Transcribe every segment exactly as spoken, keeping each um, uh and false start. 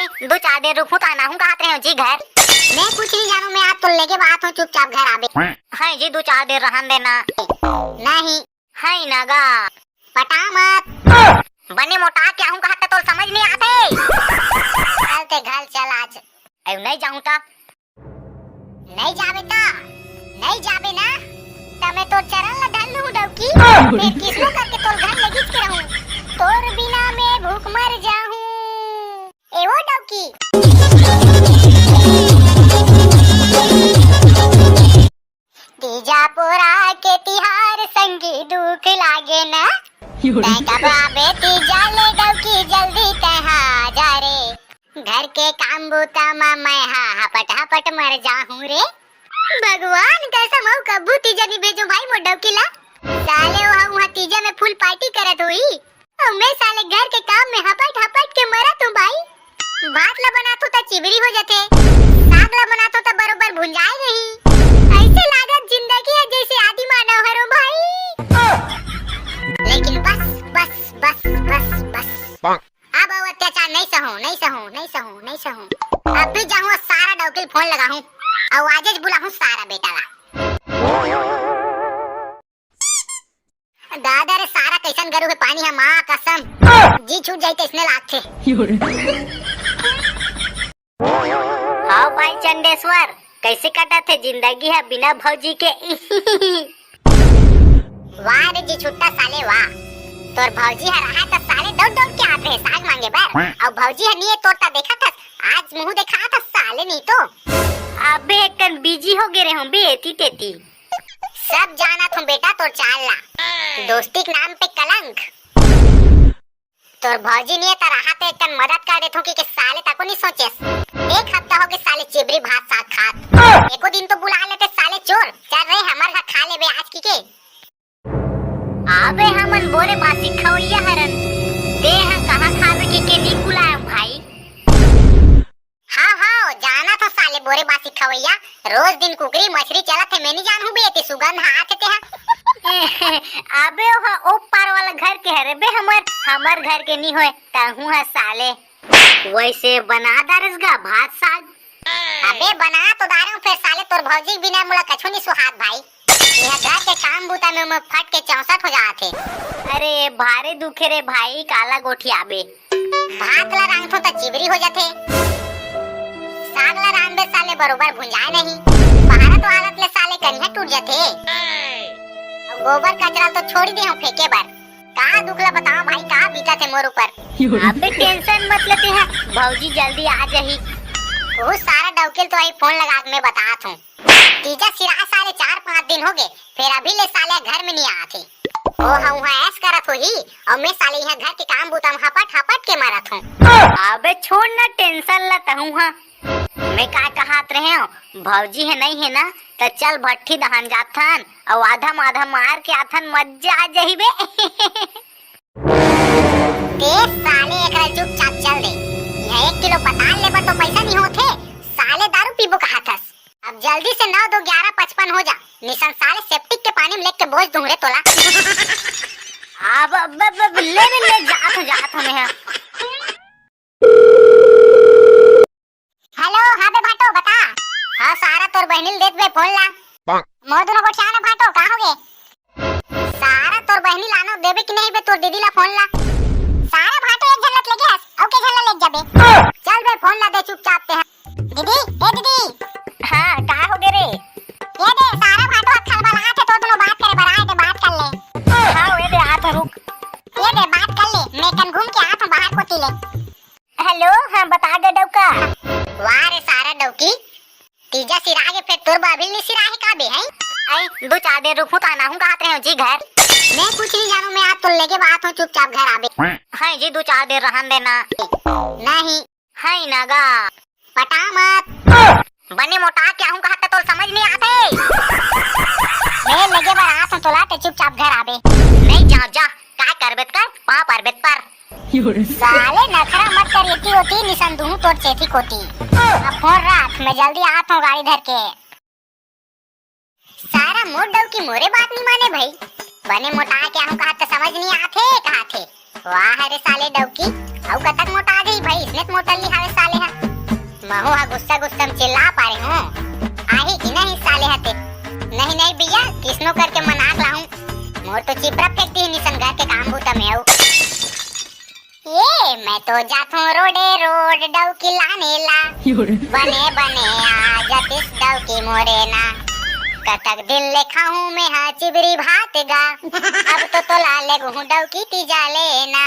दू चार दिन रुकहूं त आना हूं कहत रहेंव जी घर। मैं कुछ नहीं जानों, मैं आज तोला लेगे बर आत हूं, चुपचाप घर आबे। हां जी, दू चार दिन रहन देना। नहीं। हां ना गा। पटा मत। बने मोटा के आहूं कहत त तोला समझ नहीं आथे। चल ते घर चल आज। अउ नहीं जाहूं त? नहीं जाबे त? नहीं जाबे ना? त मैं तोर चरण ला धर लूं डौकी। फेर किसनो करके तोर घर लेगिच के रहूं। तोर बिना मैं भूख मर जाहूं। ए वो डौकी। तीजा पोरा के तिहार संगी दुख लागे ना। तैं कब आबे तीजा ले डौकी, जल्दी तैं हा आ जा रे। घर के काम बूता म मैं हा हपट हपट मर जाहूं रे। भगवान कसम, अउ कभू तीजा नी भेजों भाई मोर डौकी ला। साले ओहा उहां तीजा में full party करत होही। अउ मैं साले घर के काम में हपट हपट के मरत हूं भाई। भात ला बनाथों त चिबरी हो जाथे, साग ला बनाथों त बरोबर भुंजाय नहीं। अइसे लागत जिंदगी हे जइसे आदि मानव हरों भाई। लेकिन बस, बस, बस, बस, बस। अब अउ अत्याचार नहीं सहूं, नहीं सहूं, नहीं सहूं, नहीं सहूं। अभी जाहूं अउ सारा डौकी ल फोन लगाहूं, अउ आजेच बुलाहूं सारा बेटा ला। दादा रे, सारा कइसन गरू हे, पानी ह मां कसम, जी छूट जाही तइसने लागथे। हाव भाई चंडेश्वर, कइसे कटत हे जिंदगी ह बिना भौजी के? वाह रे जी छुट्टा साले वाह, तोर भौजी ह रहा त साले दौड़ दौड़ के आत रहे साग मांगे बर, अउ भौजी ह नी हे तोर त देखत हस, आज मुंह देखात हस साले नी तो। अबे एकन busy हो गे रहे हूं बे एती तेती। सब जानत हूं बेटा तोर चाल ला, दोस्ती के नाम पे कलंक। तोर भौजी नी हे त रहा त एकन मदद कर देथों कि के साले तको नी सोचेस। एक हफ्ता हो गे साले चिबरी भात साग खात। एको दिन तो बुला लेते साले चोर, चल रे हमर घर खा लेबे आज की के। अबे हमन बोरे बासी खवैया हरन, तें हा कहां खाबे कि के नी बुलाय भाई। हाव हाव, जानत हंव साले बोरे बासी खवैया, रोज दिन कुकरी मछरी चलत हे, मैं नी जानहूं बे, एती सुगंध हा आथे तेहा। अबे ओहा ओ पार वाला घर के हरे बे, हमर हमर घर के नी होय, तहूं हा साले। वैसे बना डारेस गा भात साग? अबे बना तो डारे हूं, फेर साले तोर भौजी के बिना मोला कछु नी सुहात भाई। इहां घर के काम बूता में मैं फट के चौसठ हो जात हे। अरे भारे दुखे रे भाई, काला गोठियाबे। भात ला रांधथों त चिबरी हो जाथे, साग ला रांधबे साले बरोबर भुंजाय नहीं। बहारत वारत ले साले कनिहा टूट जाथे। अउ गोबर कचरा तो छोड़ी दे हूं फेंके बर। का दुख ला बताओं भाई, का बीतत हे मोर ऊपर। अबे tension मत ले तेहा, भौजी जल्दी आ जाही। वो सारा डौकी ल तो अभी फोन लगा के मैं बतात हूं। तीजा सिरा साले चार पांच दिन हो गे, फेर अभी ले साले घर में नी आत हे। ओ हा उहां ऐश करत होही, अउ मैं साले इहां घर के काम बूता में हपट हपट के मरत हूं। अबे छोड़ ना tension ला तहूं हा। मैं का कहत रहेंव, भौजी ह नहीं हे ना, त चल भट्ठी दहान जाथन, अउ आधा माधा मार के आथन, मजा आ जाही बे। ते साले एकरा चुपचाप चल दे। इहां एक किलो पताल लेबर तो पइसा नी होथे, साले दारू पीबो कहत हस। अब जल्दी से नौ दो ग्यारह पचपन हो जा, निसन साले septic के पानी में लेके बोझ दूं रे तोला। अब, अब, अब, अब ले, ले, ले, जात हूं, जात हूं मैं। हेलो, हां बे भाटो, बता। हां, सारा तोर बहिनी ल देत बे फोन ला। मोर दुनो गोठिया ना भाटो, का हो गे? सारा तोर बहिनी लानो देबे कि नहीं बे तोर दीदी ला फोन ला? सारा भाटो एक झन ला लेगे हस, अउ के झन ला लेग जाबे? चल बे फोन ला दे चुपचाप ते। दीदी, ए दीदी। हां, का हो गे रे? ये दे, सारा भाटो अक्खल बलात हे, तोर दुनो बात करे बर आए, ते बात कर ले। हां, ये दे, आत हूं, रुक। ये दे, बात कर ले, मैं कन घूम के आत हूं बाहर कोती ले। हेलो, हां, बता गे डौका। वाह रे सारा डौकी, तीजा सिरा गे फेर तोर बाभिल नी सिरा हे का बे, हैं? आई, दू चार दिन रुकहूं त आना हूं कहत रहेंव जी घर। मैं कुछ नी जानों, मैं आज तोला लेगे बर आत हूं, चुपचाप घर आबे। हैं जी, दू चार दिन रहन देना। नहीं। हैं ना गा। पटा मत। बने मोटा के आहूं कहत त तोला समझ नी आथे। मैं लेगे बर आत हूं तोला, ते चुपचाप घर आबे। नहीं जांव जा, का करबे त कर, पांव परबे त पर। साले नखरा मत कर, एती ओती निसन दूहूं तोर चेथी कोती। अब फोन राख, मैं जल्दी आत हूं गाड़ी धर के। सारा मोर डौकी मोरे बात नी माने भाई। बने मोटा के आहूं कहत त समझ नी आथे, कहत हे। वाह रे साले डौकी, अउ कतक मोटा गई भाई, इसने त मोटा नी हावे साले। महू हा गुस्सा गुस्सा में चिल्ला पारे हूँ, आही कि नहीं साले हते। नहीं नहीं भैया, किसनो करके मना के लाहूँ। मोर तो चिपरा फेंक दी निसन घर के काम बूता में आऊ। ये मैं तो जाथों रोडे रोड डौकी लाने ला। बने बने आ जातिस डौकी मोरे ना। कतक दिन ले खाहूँ मैं हा चिबरी भात गा। अब तो तोला ले गुहूँ डौकी ती जा लेना।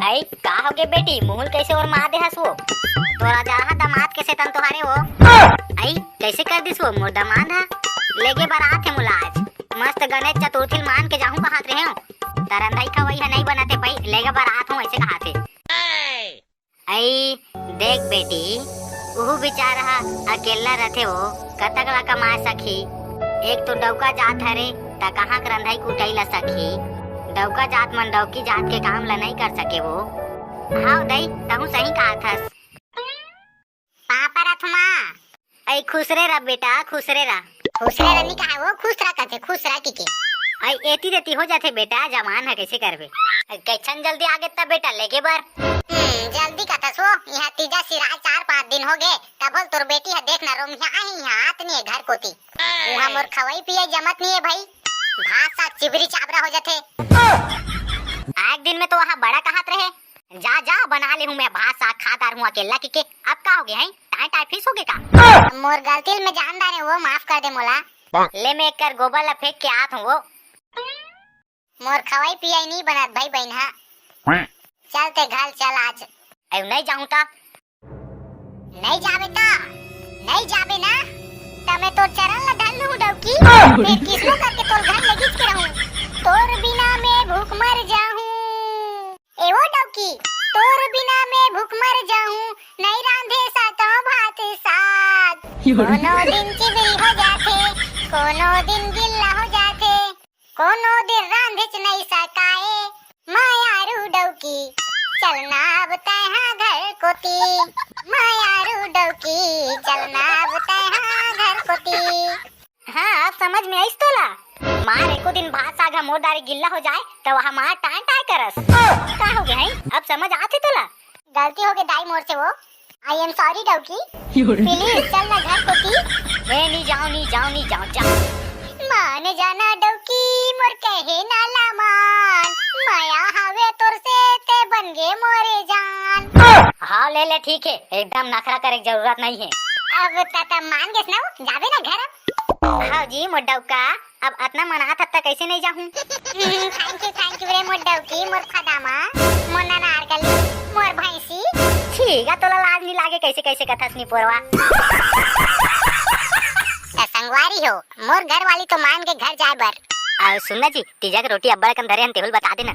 अई, का होगे बेटी, मुहुल कैसे ओर मार दे हस वो? तोरा जाहा दमाद के सेतन तोहारे वो। अई, कैसे कर दिस वो मोर दमाद हा? लेगे बर आत हे मोला आज। मस्त गणेश चतुर्थी ल मान के जाहूं कहत रहे हो। तरंधई खवई हा नहीं बनत हे भाई, लेगे बर आत हूं ऐसे कहत हे। अई, देख बेटी, उहू बेचारा हा अकेला रथे वो, कतक ला कमा सकही? एक तो डौका जात हरे, त कहाँ के रंधई कुटई ला सकही? डौका जात मन डौकी जात के काम ला नहीं कर सके वो। हाव दई, तहूँ सही कहत हस। पाँव परत हूँ माँ। अई खुसरे रह बेटा, खुसरे रह। खुसरे रह नी कहा वो, खुसरा कथे, खुसरा की के। अई एती देती हो जाथे बेटा, जवान ह कैसे करबे। अई कैसन जल्दी आगे त बेटा लेगे बर। हम्म, जल्दी कथस वो, यहाँ तीजा सिराय चार पाँच दिन हो गे, तभो ले तोर बेटी ह देखना रोंघिया आही यहाँ आत नहीं है घर कोती। उहाँ मोर खवई पियई जमत नहीं है भाई, भात साग चिबरी चाबरा हो जाथे। एक दिन में तो वहाँ बड़ा कहत रहे, जा जा बना ले हूँ मैं भात साग खा डार हूँ अकेला की के। अब का हो गया है, टाई टाई फिस हो गए का? मोर गलती ल मैं जान डारे वो, माफ कर दे मोला। ले मैं एक कर गोबर ला फेंक के आत हूँ वो। मोर खवाई पियाई नहीं बनत भाई बहन हा। चल ते घर चल आज। अरे नहीं जाऊँ ता। नहीं जाबे ता, नहीं जाबे ना, त मैं तोर चरण ला धर लूँ डौकी। फिर किसनो करके तोर घर ले गिच के रहूँ। तोर बिना मैं भूख मर जाहूँ। ए वो डौकी, तोर बिना मैं भूख मर जाहूँ, नहीं रांधे सातो भात साग। कोनो दिन चिबरी हो जाथे, कोनो दिन गिल्ला हो जाथे, कोनो दिन रांधेच नहीं सकाए। मायारू डौकी, चलना अब तैहा घर कोती। मायारू डौकी, चलना अब तैहा घर कोती। हाँ, अब समझ में आइस तोला। मार एको दिन भात साग ह मोर डारे गिल्ला हो जाए, त वहाँ मार टाय टाय करस। का हो गया है? अब समझ आथे तोला? गलती हो गई दाई मोर से वो। I am sorry डौकी। Please चल ना घर कोती। ए, नी जाओ, नी जाओ, नी जाओ, जाओ। मान जाना डौकी, मोर कहे ना ला मान। माया हवे तोर से, ते बन गे मोरे जान। हाँ, ले ले, ठीक है, एकदम नखरा करे के जरूरत नहीं है। अब त, त मान गेस ना वो, जाबे ना घर अब। हाँ जी, मोर डौका, अब अतना मनात हस त कैसे नहीं जाहूँ? हम्म, thank you, thank you रे मोर डौकी, मोर फदामा, मोर ननारकली, मोर भैंसी। ठीक है, तोला लाज नहीं लागे, कैसे कैसे कथस निपोरवा। त संगवारी हो, मोर घर वाली तो मान गे घर जाए बर। अउ सुन ना जी, तीजा के रोटी अब्बड़ अकन धरे हन, तेहू ल बता देना।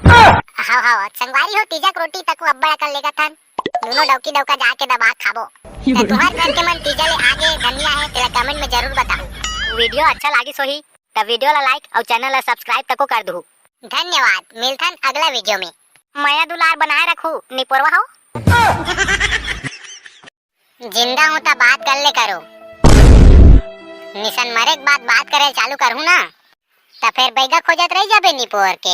हाव हाव, संगवारी हो, तीजा के रोटी तको अब्बड़ अकन लेगत हन। दूनों डौकी डौका जाके दबा के खाबो। त तुहर घर के मन तीजा ले आगे धनिया है, तेला comment में जरूर बताहू। Video अच्छा लागिस होही, त video ला like अउ channel ला subscribe तको कर दूहू। धन्यवाद, मिलथन अगला video में। मया दुलार बनाए रखू, निपोरवा हो। जिंदा हूँ त बात कर ले करो, निसन मरे के बाद बात करे चालू करहूँ ना, त फेर बैगा खोजत रह जाबे निपोर के।